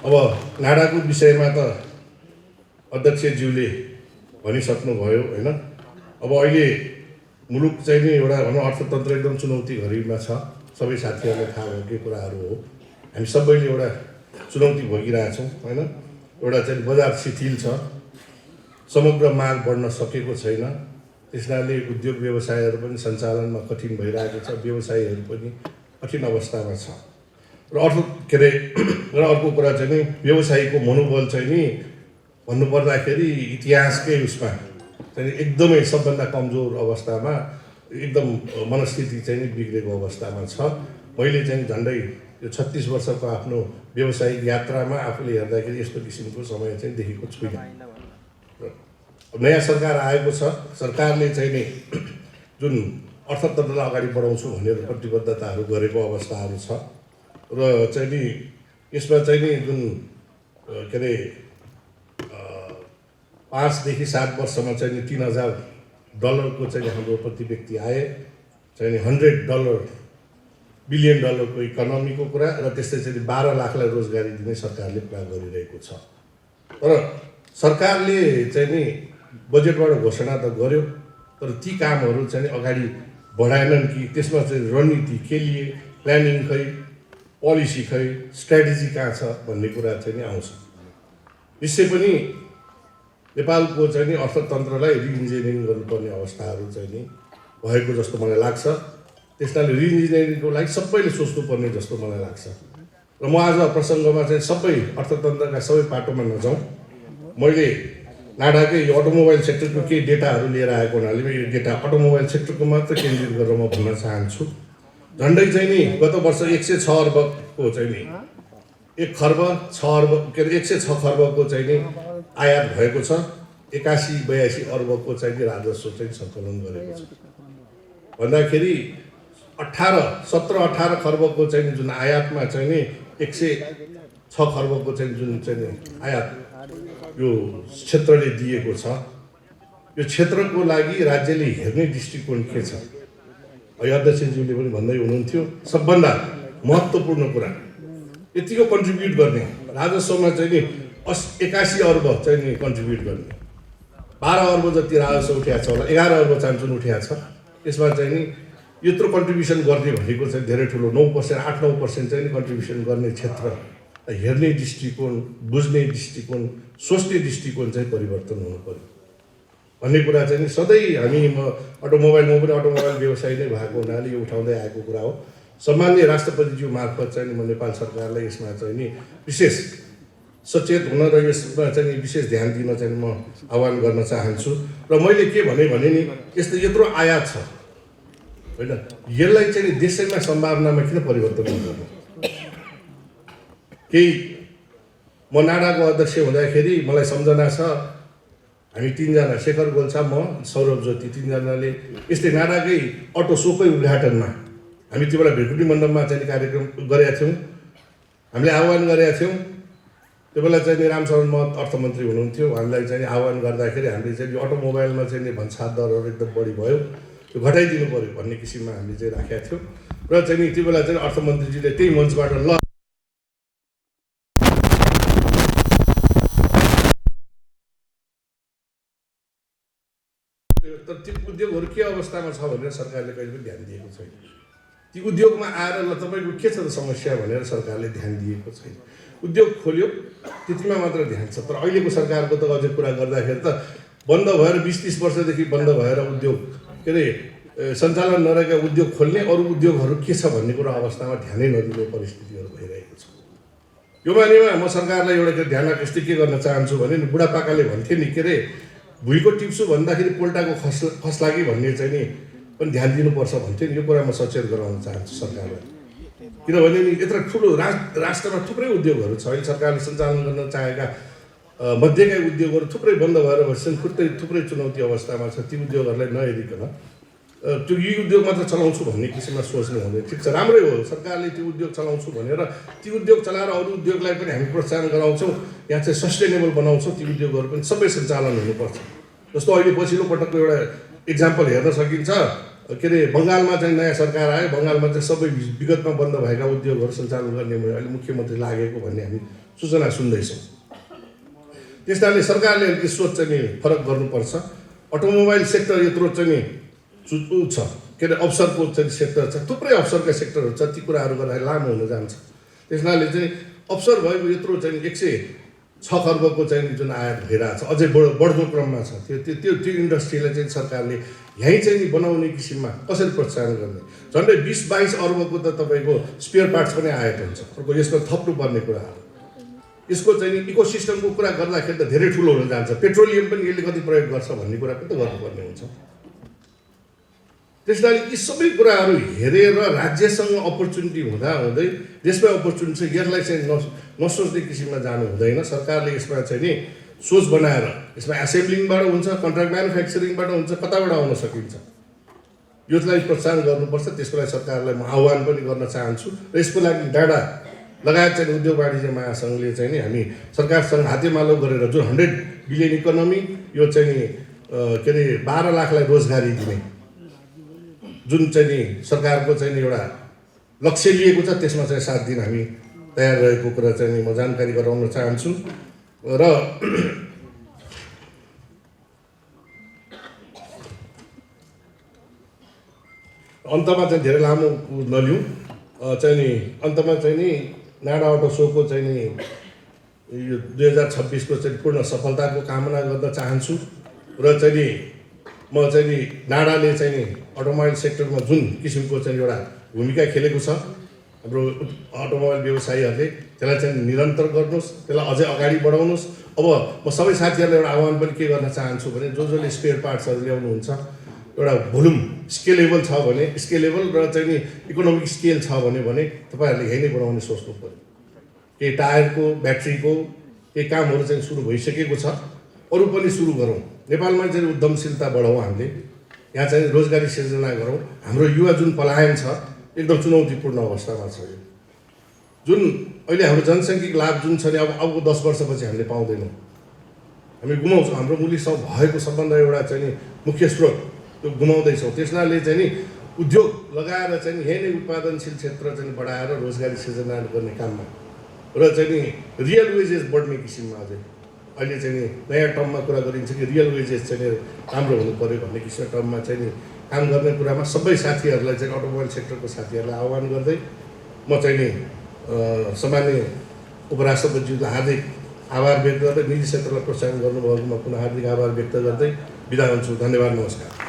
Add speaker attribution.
Speaker 1: अब नाडाको विषयमा त अध्यक्षज्यूले भनिसक्नुभयो होइन। अब अहिले मुलुक चाहिँ नि एउटा भनौँ अर्थतन्त्र एकदम चुनौती घडीमा छ। सबै साथीहरूलाई थाहा भएकै कुराहरू हो। हामी सबैले एउटा चुनौती भोगिरहेछौँ होइन। एउटा चाहिँ बजार शिथिल छ, समग्र माग बढ्न सकेको छैन। त्यसले उद्योग व्यवसायहरू पनि सञ्चालनमा कठिन भइरहेको छ, व्यवसायीहरू पनि कठिन अवस्थामा छ। र अर्को कुरा चाहिँ नि व्यवसायीको मनोबल चाहिँ नि भन्नुपर्दाखेरि इतिहासकै उसमा चाहिँ एकदमै सबभन्दा कमजोर अवस्थामा, एकदम मनस्थिति चाहिँ नि बिग्रेको अवस्थामा छ। मैले चाहिँ झन्डै यो 36 वर्षको आफ्नो व्यावसायिक यात्रामा आफूले हेर्दाखेरि यस्तो किसिमको समय चाहिँ देखेको छुइनँ। नयाँ सरकार आएको छ, सरकारले चाहिँ नि जुन अर्थतन्त्रलाई अगाडि बढाउँछु भनेर प्रतिबद्धताहरू गरेको अवस्थाहरू छ। र चाहिँ नि यसमा चाहिँ नि जुन $5 देखि 7 वर्षमा चाहिँ नि $3000 चाहिँ हाम्रो प्रति व्यक्ति आए, चाहिँ नि $100 बिलियन को इकोनोमीको कुरा, र त्यस्तै चाहिँ 12 लाखलाई रोजगारी दिने सरकारले प्लान गरिरहेको छ। तर सरकारले चाहिँ नि बजेटबाट घोषणा त गर्यो, तर ती कामहरू चाहिँ नि अगाडि बढाएनन् कि त्यसमा चाहिँ रणनीति के लिए, प्लानिङ खै, पोलिसी खै, स्ट्राटेजी कहाँ छ भन्ने कुरा चाहिँ नि आउँछ। निश्चय पनि नेपालको चाहिँ नि अर्थतन्त्रलाई रिइन्जिनियरिङ गर्नुपर्ने अवस्थाहरू चाहिँ नि भएको जस्तो मलाई लाग्छ। त्यसले रिइन्जिनियरिङको लागि सबैले सोच्नुपर्ने जस्तो मलाई लाग्छ। र म आज प्रसङ्गमा चाहिँ सबै अर्थतन्त्रका सबै पाटोमा नजाउँ, मैले नाडाकै यो अटोमोबाइल सेक्टरको केही डेटाहरू लिएर आएको हुनाले यो डेटा अटोमोबाइल सेक्टरको मात्र केन्द्रित गरेर म भन्न चाहन्छु। झन्डै चाहिँ नि गत वर्ष 106 अर्बको चाहिँ नि 1 खर्ब 6 अर्ब 106 खर्बको चाहिँ नि आयात भएको छ। 81-82 अर्बको चाहिँ नि राजस्व चाहिँ सङ्कलन गरेको छ। भन्दाखेरि 17-18 खर्बको चाहिँ जुन आयातमा चाहिँ नि 106 खर्बको चाहिँ जुन चाहिँ आयात यो क्षेत्रले दिएको छ। यो क्षेत्रको लागि राज्यले हेर्ने दृष्टिकोण के छ? अध्यक्षज्यूले पनि भन्दै हुनुहुन्थ्यो, सबभन्दा महत्त्वपूर्ण कुरा यतिको कन्ट्रिब्युट गर्ने राजस्वमा चाहिँ नि 81 अर्ब चाहिँ नि कन्ट्रिब्युट गर्ने, 12 अर्ब जति राजस्व उठिएको छ होला, 11 अर्ब चान्चुन उठिएको छ। त्यसमा चाहिँ नि यत्रो कन्ट्रिब्युसन गर्ने भनेको चाहिँ धेरै ठुलो 9%, 8-9% चाहिँ नि कन्ट्रिब्युसन गर्ने क्षेत्र हेर्ने दृष्टिकोण, बुझ्ने दृष्टिकोण, सोच्ने दृष्टिकोण चाहिँ परिवर्तन हुनु पर्यो भन्ने कुरा चाहिँ नि सधैँ हामी म पनि अटोमोबाइल व्यवसायी नै भएको हुनाले यो उठाउँदै आएको कुरा हो। सम्माननीय राष्ट्रपतिज्यू मार्फत चाहिँ म नेपाल सरकारलाई यसमा चाहिँ नि विशेष सचेत हुन र यसमा चाहिँ नि विशेष ध्यान दिन चाहिँ म आह्वान गर्न चाहन्छु। र मैले के भने नि यस्तो यत्रो आयात छ होइन, यसलाई चाहिँ नि देशैमा सम्भावनामा किन परिवर्तन गर्नु? केही म नाडाको अध्यक्ष हुँदाखेरि मलाई सम्झना छ, हामी 3 जना, शेखर गोल्छा, म, सौरभ ज्योति, 3 जनाले यस्तै नाडाकै अटो सोकै उद्घाटनमा हामी त्यो बेला भेटुटी मण्डपमा चाहिँ कार्यक्रम गरेका थियौँ। हामीले आह्वान गरेका थियौँ। त्यो बेला चाहिँ रामशरण महत अर्थमन्त्री हुनुहुन्थ्यो। उहाँलाई चाहिँ आह्वान गर्दाखेरि हामीले चाहिँ यो अटोमोबाइलमा चाहिँ भन्सार दरहरू एकदम बढी भयो, त्यो घटाइदिनु पऱ्यो भन्ने किसिममा हामीले चाहिँ राखेका थियौँ। र चाहिँ त्यो बेला चाहिँ अर्थमन्त्रीजीले त्यही मञ्चबाट ल तर ती उद्योगहरू के अवस्थामा छ भनेर सरकारले कहिले पनि ध्यान दिएको छैन। ती उद्योगमा आएर ल तपाईँको के छ त समस्या भनेर सरकारले ध्यान दिएको छैन। उद्योग खोल्यो त्यतिमा मात्र ध्यान छ। तर अहिलेको सरकारको त अझै कुरा गर्दाखेरि त बन्द भएर 20-30 वर्षदेखि बन्द भएर उद्योग सञ्चालन नरहेका उद्योग खोल्ने, अरू उद्योगहरू के छ भन्ने कुरा अवस्थामा ध्यानै नदिने परिस्थितिहरू भइरहेको छ। यो मानेमा म सरकारलाई एउटा ध्यान आकृष्टि के गर्न चाहन्छु भने नि बुढापाकाले भन्थे नि भुइँको टिप्छु भन्दाखेरि पोल्टाको खस्ला कि भन्ने चाहिँ नि पनि ध्यान दिनुपर्छ भन्थ्यो नि। यो कुरा म सचेत गराउन चाहन्छु सरकारलाई, किनभने नि यत्रो ठुलो राष्ट्रमा थुप्रै उद्योगहरू छ। अहिले सरकारले सञ्चालन गर्न चाहेका मध्येका उद्योगहरू थुप्रै बन्द भएर बस्छन्, थुप्रै चुनौती अवस्थामा छ। ती उद्योगहरूलाई नहेरिकन त्यो यी उद्योग मात्र चलाउँछु भन्ने किसिममा सोच्नु हुँदैन। ठिक छ, राम्रै हो सरकारले त्यो उद्योग चलाउँछु भनेर, ती उद्योग चलाएर अरू उद्योगलाई पनि हामी प्रोत्साहन गराउँछौँ, यहाँ चाहिँ सस्टेनेबल बनाउँछौँ। ती उद्योगहरू पनि सबै सञ्चालन हुनुपर्छ। जस्तो अहिले पछिल्लो पटकको एउटा इक्जाम्पल हेर्न सकिन्छ, बङ्गालमा चाहिँ नयाँ सरकार आयो, बङ्गालमा चाहिँ सबै विगतमा बन्द भएका उद्योगहरू सञ्चालन गर्ने अहिले मुख्यमन्त्री लागेको भन्ने हामी सूचना सुन्दैछौँ। त्यस कारणले सरकारले अलिकति सोच चाहिँ नि फरक गर्नुपर्छ। अटोमोबाइल सेक्टर यत्रो चाहिँ नि छ, के अरे अवसरको चाहिँ सेक्टर छ, थुप्रै अवसरका सेक्टरहरू छ, ती कुराहरू गर्दाखेरि लामो हुन जान्छ। त्यस कारणले चाहिँ अवसर भएको यत्रो चाहिँ 106 खर्बको चाहिँ जुन आयात भइरहेछ अझै बढ्दो क्रममा छ, त्यो इन्डस्ट्रीलाई चाहिँ सरकारले यहीँ चाहिँ नि बनाउने किसिममा कसरी प्रोत्साहन गर्ने। झन्डै 20-22 अर्बको त तपाईँको स्पेयर पार्ट्स पनि आयात हुन्छ। अर्को यसमा थप्नुपर्ने कुरा हो, यसको चाहिँ नि इकोसिस्टमको कुरा गर्दाखेरि त धेरै ठुलो हुन जान्छ। पेट्रोलियम पनि यसले कति प्रयोग गर्छ भन्ने कुरा पनि त गर्नुपर्ने हुन्छ। त्यसैले यी सबै कुराहरू हेरेर राज्यसँग अपर्च्युनिटी हुँदै देशमै अपर्च्युनिटी छ यसलाई चाहिँ नसोच्ने किसिममा जानु हुँदैन। सरकारले यसमा चाहिँ नि सोच बनाएर यसमा एसेम्ब्लिङबाट हुन्छ, कन्ट्र्याक्ट म्यानुफ्याक्चरिङबाट हुन्छ, कताबाट आउन सकिन्छ, यसलाई प्रोत्साहन गर्नुपर्छ। त्यसको लागि सरकारलाई म आह्वान पनि गर्न चाहन्छु। र यसको लागि डाँडा लगायत चाहिँ उद्योग वाणिज्य महासङ्घले चाहिँ नि हामी सरकारसँग हातेमालो गरेर जुन 100 बिलियन इकोनोमी यो चाहिँ नि के अरे 12 लाखलाई रोजगारी दिने जुन चाहिँ नि सरकारको चाहिँ नि एउटा लक्ष्य लिएको छ त्यसमा चाहिँ साथ दिन हामी तयार रहेको कुरा चाहिँ नि म जानकारी गराउन चाहन्छु। र अन्तमा चाहिँ धेरै लामो नलिउँ, चाहिँ नि अन्तमा चाहिँ नि नाडा अटो सोको चाहिँ नि यो 2026 को चाहिँ पूर्ण सफलताको कामना गर्न चाहन्छु। र चाहिँ नि म चाहिँ नि नाडाले चाहिँ नि अटोमोबाइल सेक्टरमा जुन किसिमको चाहिँ एउटा भूमिका खेलेको छ, हाम्रो अटोमोबाइल व्यवसायीहरूले त्यसलाई चाहिँ निरन्तर गर्नुहोस्, त्यसलाई अझै अगाडि बढाउनुहोस्। अब म सबै साथीहरूलाई एउटा आह्वान पनि के गर्न चाहन्छु भने जसले स्पेयर पार्ट्सहरू ल्याउनुहुन्छ एउटा भोल्युम स्केलेबल छ भने, स्केलेबल र चाहिँ नि इकोनोमिक स्केल छ भने तपाईँहरूले यही नै बनाउने सोच्नु पऱ्यो। केही टायरको, ब्याट्रीको केही कामहरू चाहिँ सुरु भइसकेको छ, अरू पनि सुरु गरौँ। नेपालमा चाहिँ उद्यमशीलता बढाउँ, हामीले यहाँ चाहिँ रोजगारी सिर्जना गरौँ। हाम्रो युवा जुन पलायन छ एकदम चुनौतीपूर्ण अवस्थामा छ। यो जुन अहिले हाम्रो जनसङ्ख्यिक लाभ जुन छ नि अब 10 वर्षपछि हामीले पाउँदैनौँ, हामी गुमाउँछौँ। हाम्रो मुलुकसँग भएको सबभन्दा एउटा चाहिँ नि मुख्य स्रोत त्यो गुमाउँदैछौँ। त्यसले चाहिँ नि उद्योग लगाएर चाहिँ यही नै उत्पादनशील क्षेत्र चाहिँ बढाएर रोजगारी सिर्जना गर्ने काममा र चाहिँ नि रियल वेजेस बढ्ने किसिममा अझै अहिले चाहिँ नि नयाँ टर्ममा कुरा गरिन्छ कि रियल वेजेस चाहिँ राम्रो हुनु पऱ्यो भन्ने किसिमको टर्ममा चाहिँ नि काम गर्ने कुरामा सबै साथीहरूलाई चाहिँ अटोमोबाइल सेक्टरको साथीहरूलाई आह्वान गर्दै म चाहिँ नि सामान्य उपराष्ट्रपतिज्यूलाई हार्दिक आभार व्यक्त गर्दै निजी क्षेत्रलाई प्रोत्साहन गर्नुभएकोमा पुनः हार्दिक आभार व्यक्त गर्दै बिदा हुन्छु। धन्यवाद, नमस्कार।